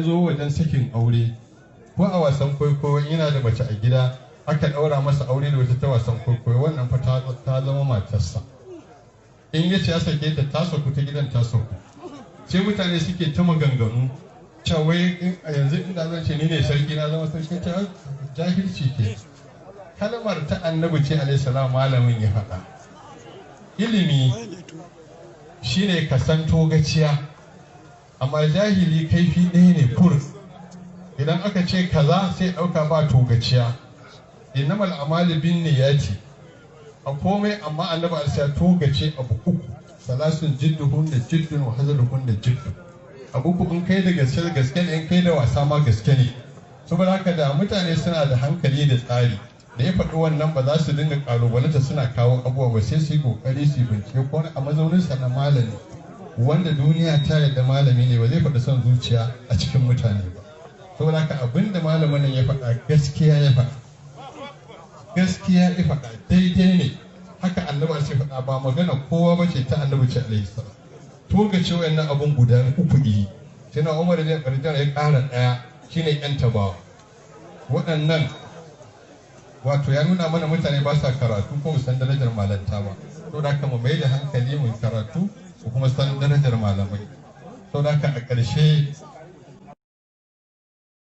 Zo wajen sakin aure ko a wasan kwaikwayo, yana da mace a gida, aka ɗaura masa aure da wata ta wasan kwaikwayo, wannan fa ta zama matarsa. In ya ce ya sake ta, ta saku, ta gidan ta saku. Sai mutane suke ta maganganu cewa a yanzu inda zan ce ni ne sarki, na zama sarki. Ta jahilci ke. Kalmar ta Annabi ce alaihi salam, malamin ya faɗa. Ilimi shine ka san togaciya, amma jahili kaifi ɗaya ne kur. Idan aka ce kaza, sai ɗauka ba togaciya. Innamal a'malu binniyati a komai, amma Annabi alsa togace abu uku: salasun jidduhun da jiddun wa hazaluhun da jiddun. Abu uku, in kai da gaske, gaske ne, in kai da wasa ma gaske ne. Saboda haka, da mutane suna da hankali da tsari da ya faɗi wannan, ba za su dinga ƙalubalanta suna kawo abubuwa ba, sai su yi ƙoƙari su yi bincike. Ko a mazauninsa na malami, wanda duniya ta yarda malami ne, ba zai faɗi son zuciya a cikin mutane ba. Saboda haka, abin da malamin nan ya faɗa, gaskiya ya faɗa, gaskiya ya faɗa, daidai ne. Haka Annabi sai faɗa, ba magana kowa ba ce, ta Annabi ce alaihi salam. To ga ce wayannan abun guda uku yi, sai na Umar ya ya ƙara ɗaya, shine yan tabawa. Waɗannan wato ya nuna mana mutane ba sa karatu ko san darajar malanta ba. To da haka, mu mai da hankali mu karatu ko kuma san darajar malamai. To da haka, a ƙarshe